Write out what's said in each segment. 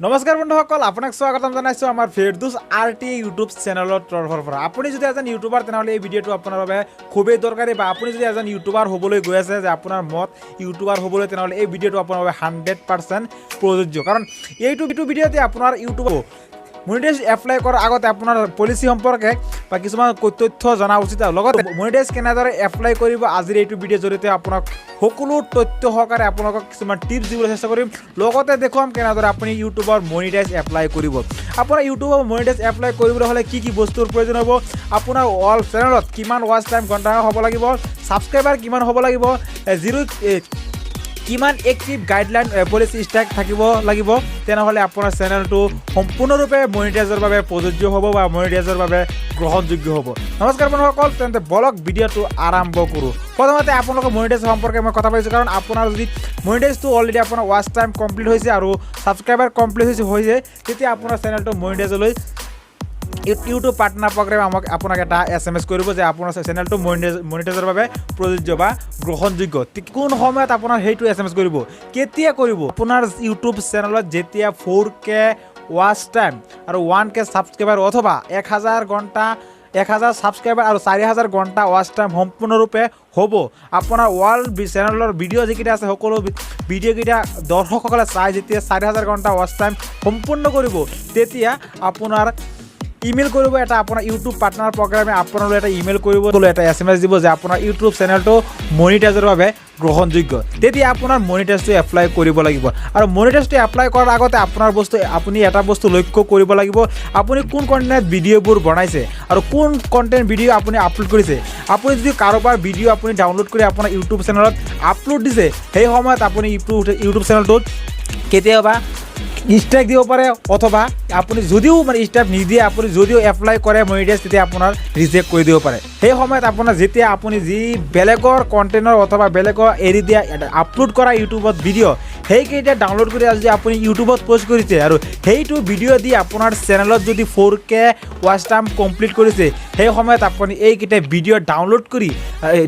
নমস্কাৰ বন্ধুসকল, আপোনাক স্বাগতম জনাইছোঁ আমাৰ ফেৰদুছ আৰ টি ইউটিউব চেনেলৰ তৰফৰ পৰা। আপুনি যদি এজন ইউটিউবাৰ, তেনেহ'লে এই ভিডিঅ'টো আপোনাৰ বাবে খুবেই দৰকাৰী। বা আপুনি যদি এজন ইউটিউবাৰ হ'বলৈ গৈ আছে, যে আপোনাৰ মত ইউটিউবাৰ হ'বলৈ, তেনেহ'লে এই ভিডিঅ'টো আপোনাৰ বাবে 100% প্ৰযোজ্য। কাৰণ এইটো ভিডিঅ'তে আপোনাৰ ইউটিউব মনিটাইজ এপ্লাই কৰাৰ আগতে আপোনাৰ পলিচি সম্পৰ্কে বা কিছুমান তথ্য জনা উচিত আৰু লগতে মনিটাইজ কেনেদৰে এপ্লাই কৰিব, আজিৰ এইটো ভিডিঅ'ৰ জৰিয়তে আপোনাক সকলো তথ্য সহকাৰে আপোনালোকক কিছুমান টিপছ দিবলৈ চেষ্টা কৰিম। লগতে দেখুৱাম কেনেদৰে আপুনি ইউটিউবৰ মনিটাইজ এপ্লাই কৰিব। আপোনাৰ ইউটিউবৰ মনিটাইজ এপ্লাই কৰিবলৈ হ'লে কি কি বস্তুৰ প্ৰয়োজন হ'ব, আপোনাৰ অল চেনেলত কিমান ৱাচ টাইম ঘণ্টা হ'ব লাগিব, ছাবস্ক্ৰাইবাৰ কিমান হ'ব লাগিব, জিৰ' কিমান এক্টিভ গাইডলাইন পলিচি ষ্ট্ৰাইক থাকিব লাগিব, তেনেহ'লে আপোনাৰ চেনেলটো সম্পূৰ্ণৰূপে মনিটাইজৰ বাবে প্ৰযোজ্য হ'ব বা মনিটাইজৰ বাবে গ্ৰহণযোগ্য হ'ব। নমস্কাৰ বন্ধুসকল, তেন্তে বলক ভিডিঅ'টো আৰম্ভ কৰোঁ। প্ৰথমতে আপোনালোকৰ মনিটাইজ সম্পৰ্কে মই কথা পাতিছোঁ। কাৰণ আপোনাৰ যদি মনিটাইজটো অলৰেডি আপোনাৰ ৱাচ টাইম কমপ্লিট হৈছে আৰু ছাবস্ক্ৰাইবাৰ কমপ্লিট হৈছে, তেতিয়া আপোনাৰ চেনেলটো মনিটাইজলৈ ইউটিউব পাৰ্টনাৰ প্ৰগ্ৰেম আমাক আপোনাক এটা এছএমএছ কৰিব যে আপোনাৰ চেনেলটো মনিটাইজৰ বাবে প্ৰযোজ্য বা গ্ৰহণযোগ্য। কোন সময়ত আপোনাৰ সেইটো এছএমএছ কৰিব, কেতিয়া কৰিব? আপোনাৰ ইউটিউব চেনেলত যেতিয়া 4K watch time আৰু 1K subscriber অথবা 1000 ঘণ্টা, 1000 ছাবস্ক্ৰাইবাৰ আৰু 4000 ঘণ্টা ৱাচ টাইম সম্পূৰ্ণৰূপে হ'ব, আপোনাৰ ৱাৰ্ল্ড চেনেলৰ ভিডিঅ' যিকেইটা আছে, সকলো ভিডিঅ'কেইটা দৰ্শকসকলে চাই যেতিয়া 4000 ঘণ্টা ৱাচ টাইম সম্পূৰ্ণ কৰিব, তেতিয়া আপোনাৰ ইমেইল কৰিব এটা আপোনাৰ ইউটিউব পাৰ্টনাৰ প্ৰগ্ৰামে আপোনালৈ এটা ইমেইল কৰিব, এটা এছএমএছ দিব যে আপোনাৰ ইউটিউব চেনেলটো মনিটাইজৰ বাবে গ্ৰহণযোগ্য। তেতিয়া আপোনাৰ মনিটাইজটো এপ্লাই কৰিব লাগিব। আৰু মনিটাইজটো এপ্লাই কৰাৰ আগতে আপোনাৰ বস্তু আপুনি এটা বস্তু লক্ষ্য কৰিব লাগিব, আপুনি কোন কণ্টেণ্ট ভিডিঅ'বোৰ বনাইছে আৰু কোন কণ্টেণ্ট ভিডিঅ' আপুনি আপলোড কৰিছে। আপুনি যদি কাৰোবাৰ ভিডিঅ' আপুনি ডাউনলোড কৰি আপোনাৰ ইউটিউব চেনেলত আপলোড দিছে, সেই সময়ত আপুনি ইউটিউব চেনেলটোত কেতিয়াবা ষ্ট্ৰাইক দিব পাৰে। অথবা আপুনি যদিও মানে ষ্ট্ৰাইক নিদিয়ে, আপুনি যদিও এপ্লাই কৰে মনিটাইজ, তেতিয়া আপোনাৰ ৰিজেক্ট কৰি দিব পাৰে। সেই সময়ত আপোনাৰ যেতিয়া আপুনি যি বেলেগৰ কণ্টেণ্টৰ অথবা বেলেগৰ এৰি দিয়া আপলোড কৰা ইউটিউবত ভিডিঅ', সেইকেইটা ডাউনলোড কৰি যদি আপুনি ইউটিউবত পষ্ট কৰিছে আৰু সেইটো ভিডিঅ' দি আপোনাৰ চেনেলত যদি 4K watch time complete কৰিছে, সেই সময়ত আপুনি এইকেইটা ভিডিঅ' ডাউনলোড কৰি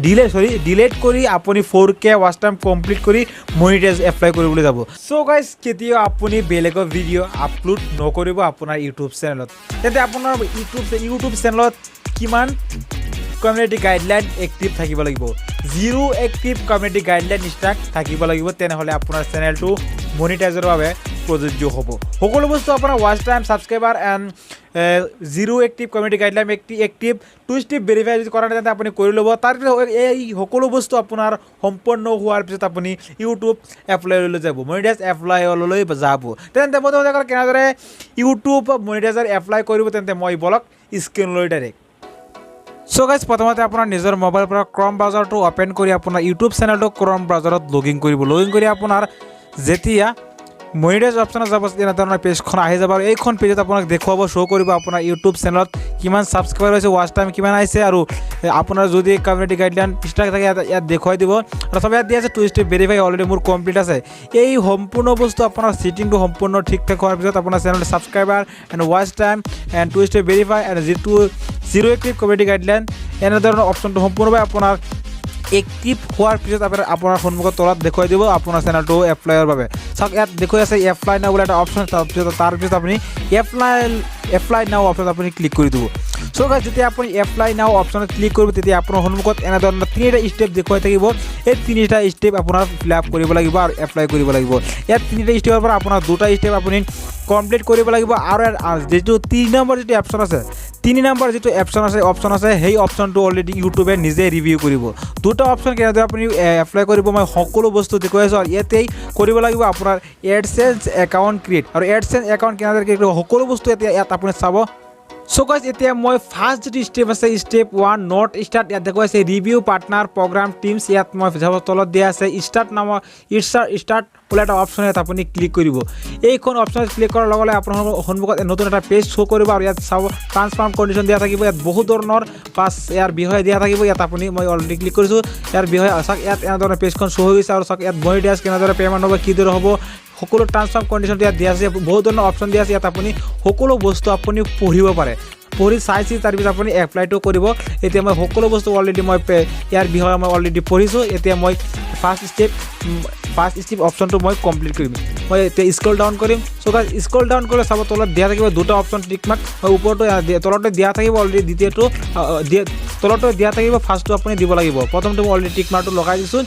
ডিলেট, চৰি, ডিলেট কৰি আপুনি 4K watch time complete কৰি মনিটাইজ এপ্লাই কৰিবলৈ যাব। চ' গাইজ, কেতিয়াও আপুনি বেলেগৰ ভিডিঅ' আপলোড নকৰিব আপোনাৰ ইউটিউব চেনেলত। তেন্তে আপোনাৰ ইউটিউব চেনেলত কিমান কমিউনিটি গাইডলাইন এক্টিভ থাকিব লাগিব? Zero active community guideline strike থাকিব লাগিব। তেনেহ'লে আপোনাৰ চেনেলটো মনিটাইজৰ বাবে প্ৰযোজ্য হ'ব। সকলো বস্তু আপোনাৰ watch time, subscriber and zero active community guideline active, two step verify যদি কৰা নাই, তেন্তে আপুনি কৰি ল'ব। তাৰপিছত এই সকলো বস্তু আপোনাৰ সম্পন্ন হোৱাৰ পিছত আপুনি ইউটিউব এপ্লাইলৈ যাব, মনিটাইজ এপ্লাইলৈ যাব। তেন্তে প্ৰথমতে কেনেদৰে ইউটিউব মনিটাইজাৰ এপ্লাই কৰিব, তেন্তে মই বলক স্ক্ৰীণলৈ ডাইৰেক্ট। চ' গাইজ, প্ৰথমতে আপোনাৰ নিজৰ মোবাইলৰ পৰা ক্ৰম ব্ৰাউজাৰটো অ'পেন কৰি আপোনাৰ ইউটিউব চেনেলটো ক্ৰম ব্ৰাউজাৰত লগ ইন কৰিব। লগ ইন কৰি আপোনাৰ যেতিয়া মনিটাইজ অপশ্যনত যাব, তেনেধৰণৰ পেজখন আহি যাব আৰু এইখন পেজত আপোনাক দেখুৱাব, শ্ব' কৰিব আপোনাৰ ইউটিউব চেনেলত কিমান ছাবস্ক্ৰাইবাৰ হৈছে, ৱাচ টাইম কিমান আহিছে আৰু আপোনাৰ যদি কমিউনিটি গাইডলাইন ষ্ট্ৰাইক থাকে, ইয়াত দেখুৱাই দিব। আৰু চব ইয়াত দিয়া আছে, টু ষ্টেপ ভেৰিফাই অলৰেডি মোৰ কমপ্লিট আছে। এই সম্পূৰ্ণ বস্তু আপোনাৰ ছেটিংটো সম্পূৰ্ণ ঠিক ঠাক হোৱাৰ পিছত আপোনাৰ চেনেলটো subscriber and watch time and two step verify and যিটো জিৰ' এক্টিভ কমিউনিটি গাইডলাইন, এনেধৰণৰ অপশ্যনটো সম্পূৰ্ণভাৱে আপোনাৰ এক্টিভ হোৱাৰ পিছত আপোনাৰ সন্মুখত তলত দেখুৱাই দিব আপোনাৰ চেনেলটো এপ্লাইৰ বাবে। চাওক, ইয়াত দেখুৱাই আছে এপ্লাই নাও বোলে এটা অপশ্যন। তাৰপিছত আপুনি এপ্লাই নাও অপশ্যনত আপুনি ক্লিক কৰি দিব। চ' গাইজ, যেতিয়া আপুনি এপ্লাই নাও অপশ্যনত ক্লিক কৰিব, তেতিয়া আপোনাৰ সন্মুখত এনেধৰণৰ তিনিটা ষ্টেপ দেখুৱাই থাকিব। এই তিনিটা ষ্টেপ আপোনাৰ ফিল আপ কৰিব লাগিব আৰু এপ্লাই কৰিব লাগিব। ইয়াত তিনিটা ষ্টেপৰ পৰা আপোনাৰ দুটা ষ্টেপ আপুনি কমপ্লিট কৰিব লাগিব। আৰু ইয়াত যিটো 3 নম্বৰ যিটো অপশ্যন আছে, 3 নম্বৰ যিটো অপশ্যন আছে, সেই অপশ্যনটো অলৰেডি ইউটিউবে নিজে ৰিভিউ কৰিব। দুটা অপশ্যন কেনেদৰে আপুনি এপ্লাই কৰিব, মই সকলো বস্তু দেখুৱাই আছোঁ। আৰু ইয়াতেই কৰিব লাগিব আপোনাৰ এডচেন্স একাউণ্ট ক্ৰিয়েট আৰু এডচেন্স একাউণ্ট কেনেদৰে ক্ৰিয়েট কৰিব, সকলো বস্তু এতিয়া ইয়াত আপুনি চাব। চ' গাইজ, এতিয়া মই ফাৰ্ষ্ট যিটো ষ্টেপ আছে, ষ্টেপ 1 not start, ইয়াত দেখুৱাইছে ৰিভিউ পাৰ্টনাৰ প্ৰগ্ৰাম টিমছ। ইয়াত মই যাব তলত দিয়া আছে ষ্টাৰ্ট নামৰ, ষ্টাৰ্ট বোলে এটা অপশ্যন, ইয়াত আপুনি ক্লিক কৰিব। এইখন অপশ্যনত ক্লিক কৰাৰ লগে লগে আপোনাৰ সন্মুখত নতুন এটা পেজ শ্ব' কৰিব। আৰু ইয়াত চাব, ট্ৰান্সফাৰ্ম কণ্ডিশ্যন দিয়া থাকিব। ইয়াত বহুত ধৰণৰ পাছ ইয়াৰ বিষয়ে দিয়া থাকিব। ইয়াত আপুনি মই অলৰেডি ক্লিক কৰিছোঁ ইয়াৰ বিষয়ে। চাওক, ইয়াত এনেধৰণৰ পেজখন শ্ব' হৈ গৈছে। আৰু চাওক, ইয়াত মনিটাইজ কেনেদৰে পে'মেণ্ট হ'ব, কিদৰে হ'ব, সকলো ট্ৰান্সফাৰ্ম কণ্ডিশ্যন ইয়াত দিয়া আছে। বহুত ধৰণৰ অপশ্যন দিয়া আছে। ইয়াত আপুনি সকলো বস্তু আপুনি পঢ়িব পাৰে। পঢ়ি চাই চিতি তাৰপিছত আপুনি এপ্লাইটো কৰিব। এতিয়া মই সকলো বস্তু অলৰেডি মই ইয়াৰ বিষয়ে মই অলৰেডি পঢ়িছোঁ। এতিয়া মই ফাৰ্ষ্ট ষ্টেপ ফাৰ্ষ্ট ষ্টেপ অপশ্যনটো মই কমপ্লিট কৰিম। মই এতিয়া স্ক্ৰল ডাউন কৰিম। চ' গাইজ, স্ক্ৰল ডাউন কৰিলে চাব তলত দিয়া থাকিব দুটা অপশ্যন টিক মাৰ্ক। ওপৰতো তলতে দিয়া থাকিব অলৰেডি, দ্বিতীয়টো দিয়া তলতো দিয়া থাকিব, ফাৰ্ষ্টটো আপুনি দিব লাগিব। প্ৰথমটো মই অলৰেডি টিক মাৰ্কটো লগাই দিছোঁ।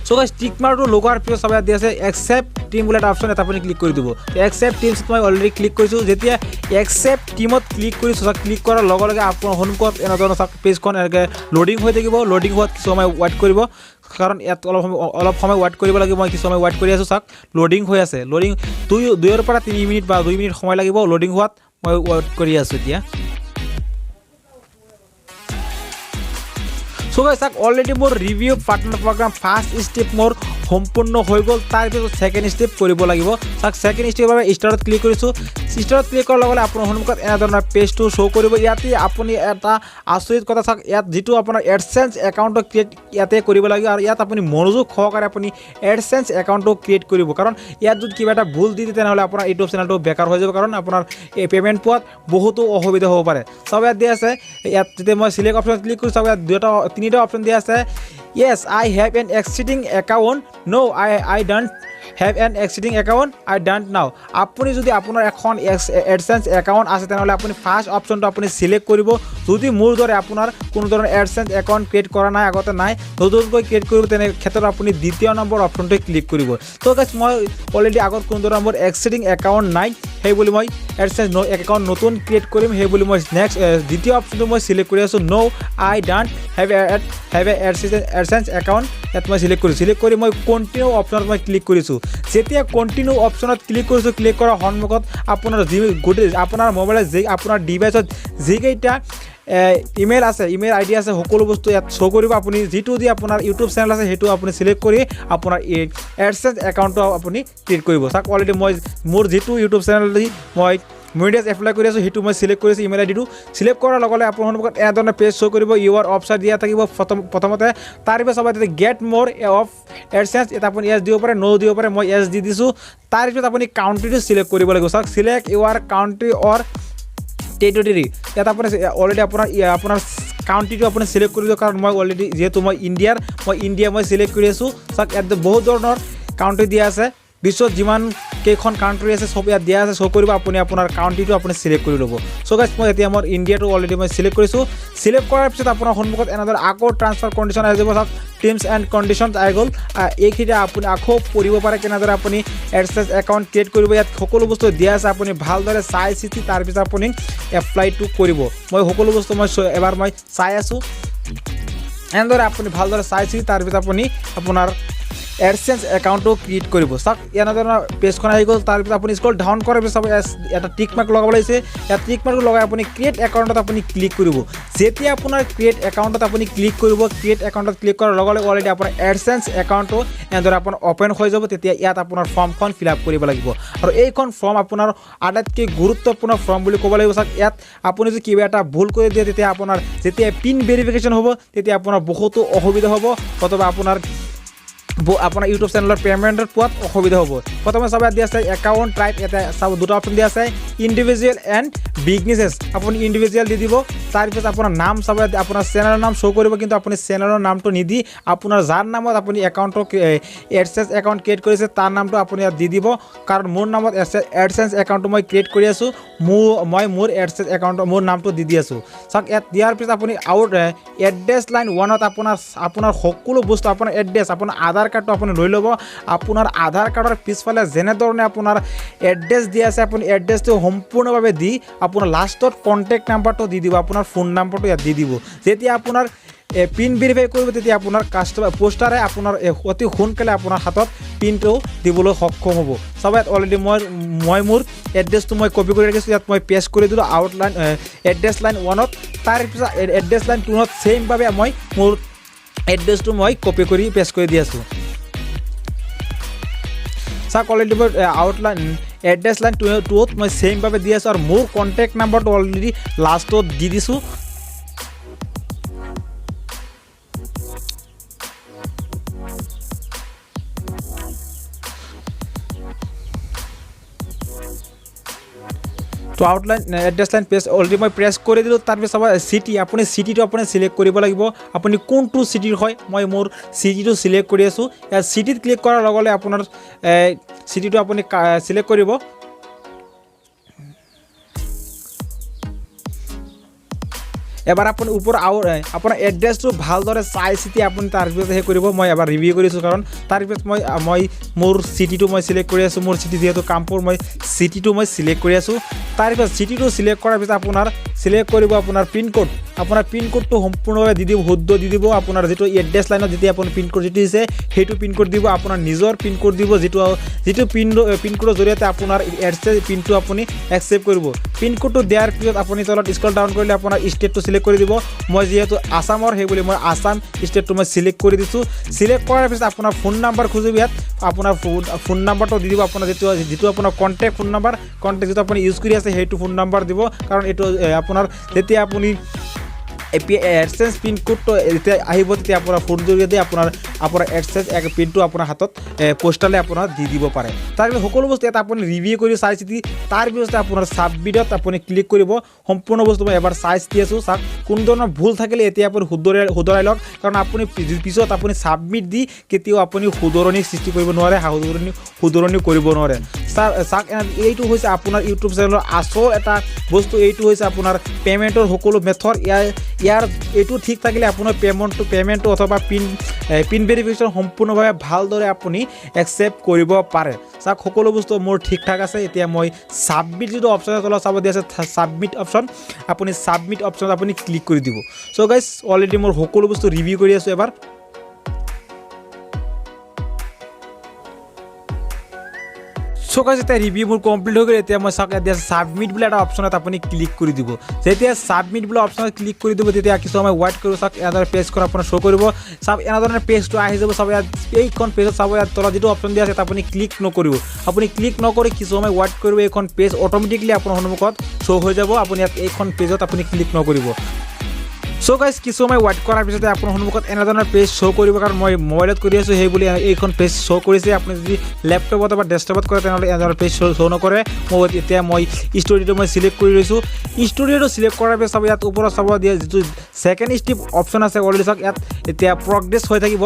চ' গাইজ, টিক মাৰ্কটো লগোৱাৰ পিছত চাব ইয়াত দিয়া আছে একচেপ্ট টিম বুলি এটা অপশ্যন, এটা আপুনি ক্লিক কৰি দিব। একচেপ্ট টিমছত মই অলৰেডি ক্লিক কৰিছোঁ। যেতিয়া একচেপ্ট টিমত ক্লিক কৰিছোঁ, চাওক, ক্লিক কৰাৰ লগে লগে আপোনাৰ সন্মুখত এনেধৰণৰ চাওক পেজখন এনেকৈ লোডিং হৈ থাকিব। লোডিং হোৱাত কিছু সময় ৱেইট কৰিব, কাৰণ ইয়াত অলপ সময় ৱেইট কৰিব লাগিব। মই কিছু সময় ৱেইট কৰি আছোঁ। চাওক, লোডিং হৈ আছে। লোডিং 2ৰ পৰা 3 মিনিট বা 2 মিনিট সময় লাগিব লোডিং হোৱাত। মই ৱেইট কৰি আছোঁ এতিয়া। চ' গাইজ, চাওক, অলৰেডি মোৰ review partner programme first step মোৰ সম্পূৰ্ণ হৈ গ'ল। তাৰপিছত ছেকেণ্ড ষ্টেপ কৰিব লাগিব। চাওক, ছেকেণ্ড ষ্টেপৰ বাবে ষ্টাৰ্টত ক্লিক কৰিছোঁ। ষ্টাৰ্টত ক্লিক কৰাৰ লগে লগে আপোনাৰ সন্মুখত এনেধৰণৰ পেজটো শ্ব' কৰিব। ইয়াতে আপুনি এটা আচৰিত কথা, চাওক, ইয়াত যিটো আপোনাৰ এডচেঞ্চ একাউণ্টটো ক্ৰিয়েট ইয়াতে কৰিব লাগিব আৰু ইয়াত আপুনি মনোযোগ সহকাৰে আপুনি এডচেঞ্চ একাউণ্টটো ক্ৰিয়েট কৰিব, কাৰণ ইয়াত যদি কিবা এটা ভুল দি দিয়ে, তেনেহ'লে আপোনাৰ ইউটিউব চেনেলটো বেকাৰ হৈ যাব, কাৰণ আপোনাৰ এই পে'মেণ্ট পোৱাত বহুতো অসুবিধা হ'ব পাৰে। চাওক, ইয়াত দিয়া আছে, ইয়াত যেতিয়া মই চিলেক্ট অপশ্যনত ক্লিক কৰোঁ, চাওক, ইয়াত দুটা তিনিটা অপশ্যন দিয়া আছে: "Yes, I have an existing account", "No, I don't have an existing account", "I don't know"। আপুনি যদি আপোনাৰ এখন এডচেঞ্চ একাউণ্ট আছে, তেনেহ'লে আপুনি ফাৰ্ষ্ট অপশ্যনটো আপুনি চিলেক্ট কৰিব। যদি মোৰ দৰে আপোনাৰ কোনো ধৰণৰ এডচেঞ্চ একাউণ্ট ক্ৰিয়েট কৰা নাই, আগতে নাই, নতুনকৈ ক্ৰিয়েট কৰিব, তেনে ক্ষেত্ৰত আপুনি দ্বিতীয় নম্বৰ অপশ্যনটোৱে ক্লিক কৰিব। তো গাইজ, মই অলৰেডি আগত কোনো ধৰণৰ মোৰ এক্সিষ্টিং একাউণ্ট নাই, সেই বুলি মই এডচেঞ্চ একাউণ্ট নতুন ক্ৰিয়েট কৰিম, সেই বুলি মই নেক্সট দ্বিতীয় অপশ্যনটো মই চিলেক্ট কৰি আছোঁ। "No, I don't have a AdSense account" ইয়াত মই চিলেক্ট কৰিছোঁ। চিলেক্ট কৰি মই কণ্টিনিউ অপশ্যনত মই ক্লিক কৰিছোঁ। যেতিয়া কণ্টিনিউ অপশ্যনত ক্লিক কৰিছোঁ, ক্লিক কৰাৰ সন্মুখত আপোনাৰ যি গোটেই আপোনাৰ মোবাইলত যি আপোনাৰ ডিভাইচত যিকেইটা ইমেইল আছে, ইমেইল আই ডি আছে, সকলো বস্তু ইয়াত শ্ব' কৰিব। আপুনি যিটো দি আপোনাৰ ইউটিউব চেনেল আছে, সেইটো আপুনি চিলেক্ট কৰি আপোনাৰ এই এডচেঞ্চ একাউণ্টটো আপুনি ক্ৰিয়েট কৰিব। চাওক, অলৰেডি মই মোৰ যিটো ইউটিউব চেনেল দি মই মনিটাইজ এপ্লাই কৰি আছোঁ, সেইটো মই চিলেক্ট কৰিছোঁ। ইমেইল আই ডিটো চিলেক্ট কৰাৰ লগে লগে আপোনাৰ সন্মুখত এনেধৰণে পেজ শ্ব' কৰিব। ইউৰ অপশ্যন দিয়া থাকিব প্ৰথমতে। তাৰপিছত চাব তেতিয়া গেট মোৰ অফ এডচেঞ্চ, ইয়াত আপুনি য়েছ দিব পাৰে, ন' দিব পাৰে। মই য়েছ দি দিছোঁ। তাৰপিছত আপুনি কাউণ্ট্ৰিটো চিলেক্ট কৰিব লাগিব। চাওক, "Select your country or territory"। ইয়াত আপুনি অলৰেডি আপোনাৰ কাউণ্ট্ৰিটো আপুনি চিলেক্ট কৰি দিব, কাৰণ মই অলৰেডি যিহেতু মই ইণ্ডিয়াৰ, মই ইণ্ডিয়া মই চিলেক্ট কৰি আছোঁ। চাওক, ইয়াত বহুত ধৰণৰ কাউণ্ট্ৰি দিয়া আছে। বিশ্বত যিমান কেইখন কাউণ্ট্ৰি আছে, চব ইয়াত দিয়া আছে, শ্ব' কৰিব। আপুনি আপোনাৰ কাউণ্ট্ৰিটো আপুনি চিলেক্ট কৰি ল'ব। চ' গাইজ, মই এতিয়া মোৰ ইণ্ডিয়াটো অলৰেডি মই চিলেক্ট কৰিছোঁ। চিলেক্ট কৰাৰ পিছত আপোনাৰ সন্মুখত এনেদৰে আকৌ ট্ৰান্সফাৰ কণ্ডিশ্যন আহি যাব। চাওক, টাৰ্মছ এণ্ড কণ্ডিশ্যন আহি গ'ল। এইখিনি আপুনি আকৌ পঢ়িব পাৰে, কেনেদৰে আপুনি এডচেঞ্চ একাউণ্ট ক্ৰিয়েট কৰিব। ইয়াত সকলো বস্তু দিয়া আছে। আপুনি ভালদৰে চাই চিতি তাৰপিছত আপুনি এপ্লাইটো কৰিব। মই সকলো বস্তু মই এবাৰ মই চাই আছোঁ। এনেদৰে আপুনি ভালদৰে চাই চিতি তাৰপিছত আপুনি আপোনাৰ এডচেঞ্চ একাউণ্টটো ক্ৰিয়েট কৰিব। চাওক, এনেধৰণৰ পেজখন আহি গ'ল। তাৰপিছত আপুনি স্ক্ৰল ডাউন কৰাৰ পিছত চাব এটা টিক মাৰ্ক লগাব লাগিছে। ইয়াত টিক মাৰ্কটো লগাই আপুনি ক্ৰিয়েট একাউণ্টত আপুনি ক্লিক কৰিব। যেতিয়া আপোনাৰ ক্ৰিয়েট একাউণ্টত আপুনি ক্লিক কৰিব, ক্ৰিয়েট একাউণ্টত ক্লিক কৰাৰ লগে লগে অলৰেডি আপোনাৰ এডচেঞ্চ একাউণ্টটো এনেদৰে আপোনাৰ অ'পেন হৈ যাব। তেতিয়া ইয়াত আপোনাৰ ফৰ্মখন ফিল আপ কৰিব লাগিব আৰু এইখন ফৰ্ম আপোনাৰ আটাইতকৈ গুৰুত্বপূৰ্ণ ফৰ্ম বুলি ক'ব লাগিব। চাওক, ইয়াত আপুনি যদি কিবা এটা ভুল কৰি দিয়ে, তেতিয়া আপোনাৰ যেতিয়া পিন ভেৰিফিকেশ্যন হ'ব, তেতিয়া আপোনাৰ বহুতো অসুবিধা হ'ব অথবা আপোনাৰ ইউটিউব চেনেলৰ পে'মেণ্টত পোৱাত অসুবিধা হ'ব। প্ৰথমে চাব, ইয়াত দিয়া আছে একাউণ্ট টাইপ। ইয়াতে চাব, দুটা অপশ্যন দিয়া আছে, ইণ্ডিভিজুৱেল এণ্ড বিজনেছেছ। আপুনি ইণ্ডিভিজুৱেল দি দিব। তাৰপিছত আপোনাৰ নাম চাব, ইয়াত আপোনাৰ চেনেলৰ নাম শ্ব' কৰিব, কিন্তু আপুনি চেনেলৰ নামটো নিদি আপোনাৰ যাৰ নামত আপুনি একাউণ্টটো এডচেঞ্চ একাউণ্ট ক্ৰিয়েট কৰিছে, তাৰ নামটো আপুনি ইয়াত দি দিব। কাৰণ মোৰ নামত এডচেঞ্চ একাউণ্টটো মই ক্ৰিয়েট কৰি আছোঁ, মই মোৰ এডচেঞ্চ একাউণ্টৰ মোৰ নামটো দি দি আছোঁ। চাওক, ইয়াত দিয়াৰ পিছত আপুনি আউট এড্ৰেছ লাইন ওৱানত আপোনাৰ আপোনাৰ সকলো বস্তু, আপোনাৰ এড্ৰেছ, আপোনাৰ আধাৰ কাৰ্ডটো আপুনি লৈ ল'ব। আপোনাৰ আধাৰ কাৰ্ডৰ পিছফালে যেনেধৰণে আপোনাৰ এড্ৰেছ দিয়া আছে, আপুনি এড্ৰেছটো সম্পূৰ্ণভাৱে দি আপোনাৰ লাষ্টত কণ্টেক্ট নাম্বাৰটো দি দিব। আপোনাৰ ফোন নাম্বাৰটো ইয়াত দি দিব। যেতিয়া আপোনাৰ পিন ভেৰিফাই কৰিব, তেতিয়া আপোনাৰ কাষ্টমাৰ পোষ্টাৰে আপোনাৰ অতি সোনকালে আপোনাৰ হাতত পিনটো দিবলৈ সক্ষম হ'ব। চাব, ইয়াত অলৰেডি মই মোৰ এড্ৰেছটো মই কপি কৰি ৰাখিছোঁ। ইয়াত মই পেষ্ট কৰি দিলোঁ আউটলাইন এড্ৰেছ লাইন ওৱানত। তাৰপিছত এড্ৰেছ লাইন টুত ছেইমভাৱে মই মোৰ এড্ৰেছটো মই কপি কৰি পেষ্ট কৰি দি আছোঁ। চাওক, অলৰেডি মই আউটলাইন এড্ৰেছ লাইন টুত মই ছেইমভাৱে দি আছোঁ আৰু মোৰ কণ্টেক্ট নাম্বাৰটো অলৰেডি লাষ্টত দি দিছোঁ। তো outline address line page already মই প্ৰেছ কৰি দিলোঁ। তাৰপিছত চাব চিটি, আপুনি চিটিটো আপুনি চিলেক্ট কৰিব লাগিব, আপুনি কোনটো চিটিৰ হয়। মই মোৰ চিটিটো চিলেক্ট কৰি আছোঁ। ইয়াত চিটিত ক্লিক কৰাৰ লগে লগে আপোনাৰ চিটিটো আপুনি চিলেক্ট কৰিব। এবাৰ আপুনি ওপৰ আৰু আপোনাৰ এড্ৰেছটো ভালদৰে চাই চিতি আপুনি তাৰপিছত সেই কৰিব। মই এবাৰ ৰিভিউ কৰিছোঁ, কাৰণ তাৰপিছত মই মোৰ চিটিটো মই চিলেক্ট কৰি আছোঁ। মোৰ চিটি যিহেতু কামপুৰ, মই চিটিটো মই চিলেক্ট কৰি আছোঁ। তাৰপিছত চিটিটো চিলেক্ট কৰাৰ পিছত আপোনাৰ চিলেক্ট কৰিব আপোনাৰ পিনক'ড। আপোনাৰ পিনক'ডটো সম্পূৰ্ণভাৱে দি দিব, শুদ্ধ দি দিব। আপোনাৰ যিটো এড্ৰেছ লাইনত যেতিয়া আপুনি পিনক'ড যিটো দিছে, সেইটো পিনক'ড দিব। আপোনাৰ নিজৰ পিনক'ড দিব, যিটো পিনক'ডৰ জৰিয়তে আপোনাৰ এড্ৰেছ পিনটো আপুনি একচেপ্ট কৰিব। পিনক'ডটো দিয়াৰ পিছত আপুনি তলত স্ক্ৰল ডাউন কৰিলে আপোনাৰ ষ্টেটটো চিলেক্ট কৰি দিব। মই যিহেতু আছামৰ, সেই বুলি মই আছাম ষ্টেটটো মই চিলেক্ট কৰি দিছোঁ। চিলেক্ট কৰাৰ পিছত আপোনাৰ ফোন নাম্বাৰ খুজিব। ইয়াত আপোনাৰ ফোন নাম্বাৰটো দি দিব। আপোনাৰ যিটো আপোনাৰ কণ্টেক্ট ফোন নাম্বাৰ, কণ্টেক্ট যিটো আপুনি ইউজ কৰি আছে, সেইটো ফোন নাম্বাৰ দিব। কাৰণ এইটো আপোনাৰ যেতিয়া আপুনি এপি এডচেঞ্চ পিন কোডটো যেতিয়া আহিব, তেতিয়া আপোনাৰ ফোন জৰিয়তে আপোনাৰ এডচেঞ্চ পিনটো আপোনাৰ হাতত পোষ্টালে আপোনাৰ দি দিব পাৰে। তাৰপিছত সকলো বস্তু ইয়াত আপুনি ৰিভিউ কৰি চাই চিতি তাৰপিছতে আপোনাৰ ছাবমিটত আপুনি ক্লিক কৰিব। সম্পূৰ্ণ বস্তু মই এবাৰ চাই চিতি আছোঁ। চাওক, কোনো ধৰণৰ ভুল থাকিলে এতিয়া আপুনি শুধৰাই লওক, কাৰণ আপুনি পিছত আপুনি ছাবমিট দি কেতিয়াও আপুনি শুধৰণি সৃষ্টি কৰিব নোৱাৰে, শুধৰণি কৰিব নোৱাৰে। চাওক, এইটো হৈছে আপোনাৰ ইউটিউব চেনেলৰ আচল এটা বস্তু। এইটো হৈছে আপোনাৰ পে'মেণ্টৰ সকলো মেথড। ইয়াৰ এইটো ঠিক থাকিলে আপোনাৰ পে'মেণ্টটো অথবা পিন ভেৰিফিকেশ্যন সম্পূৰ্ণভাৱে ভালদৰে আপুনি একচেপ্ট কৰিব পাৰে। চাওক, সকলো বস্তু মোৰ ঠিক ঠাক আছে। এতিয়া মই ছাবমিট যিটো অপশ্যন তলত চাব দিয়া আছে ছাবমিট অপশ্যন, আপুনি ছাবমিট অপশ্যনত আপুনি ক্লিক কৰি দিব। চ' গাইজ, অলৰেডি মোৰ সকলো বস্তু ৰিভিউ কৰি আছোঁ এবাৰ। চ' গাইজ, এতিয়া ৰিভিউ মোৰ কমপ্লিট হৈ গ'ল। এতিয়া মই চাওক, ইয়াত ছাবমিট বোলে এটা অপশ্যনত আপুনি ক্লিক কৰি দিব। যেতিয়া ছাবমিট বোলে অপশ্যনত ক্লিক কৰি দিব, তেতিয়া কিছু সময় ৱেইট কৰিব। চাওক, এনেদৰে পেজখন আপোনাৰ শ্ব' কৰিব। চাওক, এনেধৰণে পেজটো আহি যাব। চাব, ইয়াত এইখন পেজত চাব, ইয়াত তলত যিটো অপশ্যন দিয়া আছে তাত আপুনি ক্লিক নকৰিব। আপুনি ক্লিক নকৰি কিছু সময় ৱেইট কৰিব। এইখন পেজ অট'মেটিকলি আপোনাৰ সন্মুখত শ্ব' হৈ যাব। আপুনি ইয়াত এইখন পেজত আপুনি ক্লিক নকৰিব। চ' গাইজ, কিছু সময় ৱেইট কৰাৰ পিছতে আপোনাৰ সন্মুখত এনেধৰণৰ পেজ শ্ব' কৰিব। কাৰণ মই মোবাইলত কৰি আছোঁ, সেই বুলি এইখন পেজ শ্ব' কৰিছে। আপুনি যদি লেপটপত বা ডেস্কটপত কৰে, তেনেহ'লে এনেধৰণৰ পেজ শ্ব' নকৰে। মই এতিয়া ষ্টুডিঅ'টো মই চিলেক্ট কৰি লৈছোঁ। ষ্টুডিঅ'টো চিলেক্ট কৰাৰ পিছত চাব, ইয়াত ওপৰত চাব দিয়ে যিটো ছেকেণ্ড ষ্টেপ অপশ্যন আছে। অলৰেডি চাওক, ইয়াত এতিয়া প্ৰগ্ৰেছ হৈ থাকিব।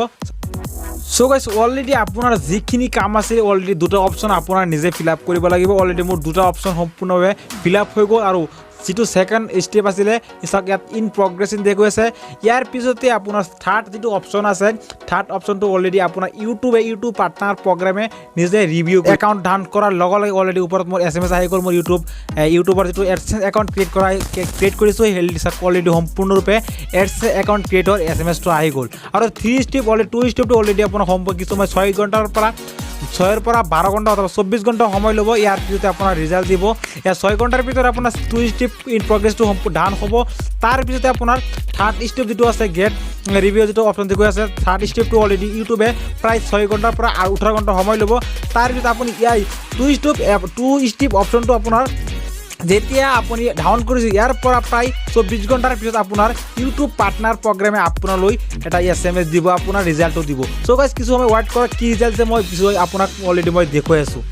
চ' গাইজ, অলৰেডি আপোনাৰ যিখিনি কাম আছিল, অলৰেডি দুটা অপশ্যন আপোনাৰ নিজে ফিল আপ কৰিব লাগিব। অলৰেডি মোৰ দুটা অপশ্যন সম্পূৰ্ণভাৱে ফিল আপ হৈ গ'ল আৰু যিটো ছেকেণ্ড ষ্টেপ আছিলে, চাওক, ইয়াত ইন প্ৰগ্ৰেছ ইন দেখুৱাইছে। ইয়াৰ পিছতে আপোনাৰ থাৰ্ড যিটো অপশ্যন আছে, থাৰ্ড অপশ্যনটো অলৰেডি আপোনাৰ ইউটিউব পাৰ্টনাৰ প্ৰগ্ৰামে নিজে ৰিভিউ একাউণ্ট ডাউন কৰাৰ লগে লগে অলৰেডি ওপৰত মোৰ এছএমএছ আহি গ'ল। মোৰ ইউটিউবৰ যিটো এডচেঞ্চ একাউণ্ট ক্ৰিয়েট কৰিছোঁ, সেই অলৰেডি সম্পূৰ্ণৰূপে এডচেঞ্চ একাউণ্ট ক্ৰিয়েটৰ এছএমএছটো আহি গ'ল। আৰু থ্ৰী ষ্টেপ অলৰেডি, টু ষ্টেপটো অলৰেডি আপোনাৰ সম্পৰ্ক কিছুমান 6 ঘণ্টাৰ পৰা 6ৰ পৰা 12 ঘণ্টা অথবা 24 ঘণ্টা সময় ল'ব। ইয়াৰ পিছতে আপোনাৰ ৰিজাল্ট দিব। ইয়াৰ 6 ঘণ্টাৰ ভিতৰত আপোনাৰ টু ষ্টেপ ইন প্ৰগ্ৰেছটো ডান হ'ব। তাৰপিছতে আপোনাৰ থাৰ্ড ষ্টেপ যিটো আছে, গেট ৰিভিউ যিটো অপশ্যন দেখুৱাই আছে, থাৰ্ড ষ্টেপটো অলৰেডি ইউটিউবে প্ৰায় 6 ঘণ্টাৰ পৰা 18 ঘণ্টা সময় ল'ব। তাৰপিছত আপুনি ইয়াৰ টু ষ্টেপ অপশ্যনটো আপোনাৰ যেতিয়া আপুনি ডাউন কৰিছে, ইয়াৰ পৰা প্ৰায় 24 ঘণ্টাৰ পিছত আপোনাৰ ইউটিউব পাৰ্টনাৰ প্ৰগ্ৰামে আপোনালৈ এটা এছএমএছ দিব, আপোনাৰ ৰিজাল্টটো দিব। চ' গাইজ, কিছু সময় ৱেইট কৰক। কি ৰিজাল্ট যে মই পিছত আপোনাক অলৰেডি মই দেখুৱাই আছোঁ।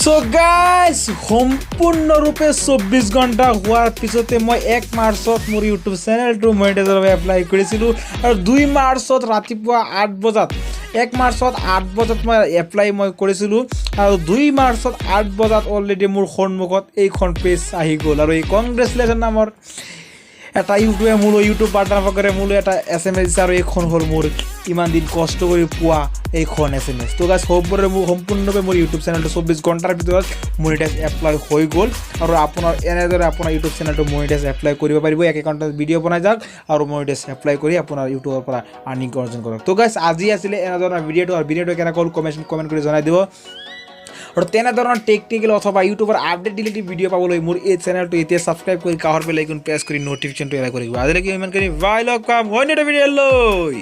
চ' গাইজ, সম্পূৰ্ণৰূপে 24 ঘণ্টা হোৱাৰ পিছতে মই 1 মাৰ্চত মোৰ ইউটিউব চেনেলটো মনিটাইজৰ বাবে এপ্লাই কৰিছিলোঁ আৰু 2 মাৰ্চত ৰাতিপুৱা 8 বজাত, 1 মাৰ্চত 8 বজাত মই এপ্লাই মই কৰিছিলোঁ আৰু 2 মাৰ্চত 8 বজাত অলৰেডি মোৰ সন্মুখত এইখন পেজ আহি গ'ল আৰু এই কংগ্ৰেচুলেশ্যন নামৰ এটা ইউটিউবে মোলৈ, ইউটিউব পাৰ্টনাৰ প্ৰগ্ৰামে মোলৈ এটা এছএমএছ দিছে আৰু এইখন হ'ল মোৰ ইমান দিন কষ্ট কৰি পোৱা এইখন এছএমএছ। তো গাইজ, সম্পূৰ্ণৰূপে মোৰ ইউটিউব চেনেলটো 24 ঘণ্টাৰ ভিতৰত মনিটাইজ এপ্লাই হৈ গ'ল আৰু আপোনাৰ এনেদৰে আপোনাৰ ইউটিউব চেনেলটো মনিটাইজ এপ্লাই কৰিব পাৰিব। এক একাউণ্টত ভিডিঅ' বনাই যাওক আৰু মনিটাইজ এপ্লাই কৰি আপোনাৰ ইউটিউবৰ পৰা আৰ্নিং অৰ্জন কৰক। তো গাইজ, আজি আছিলে এনেধৰণৰ ভিডিঅ'টো আৰু ভিডিঅ'টো কেনেকুৱা হ'ল কমেণ্ট কৰি জনাই দিব আৰু তেনেধৰণৰ টেকনিকেল অথবা ইউটিউবৰ আপডেট ৰিলেটেড ভিডিঅ' পাবলৈ মোৰ এই চেনেলটো এতিয়া ছাবস্ক্ৰাইব কৰি কাষৰ বেল আইকন প্ৰেছ কৰি ন'টিফিকেশ্যনটো এৰাই কৰি দিব। আজিলৈকে ইমানখিনি, বাই, লগ পাম অন্য এটা ভিডিঅ' লৈ।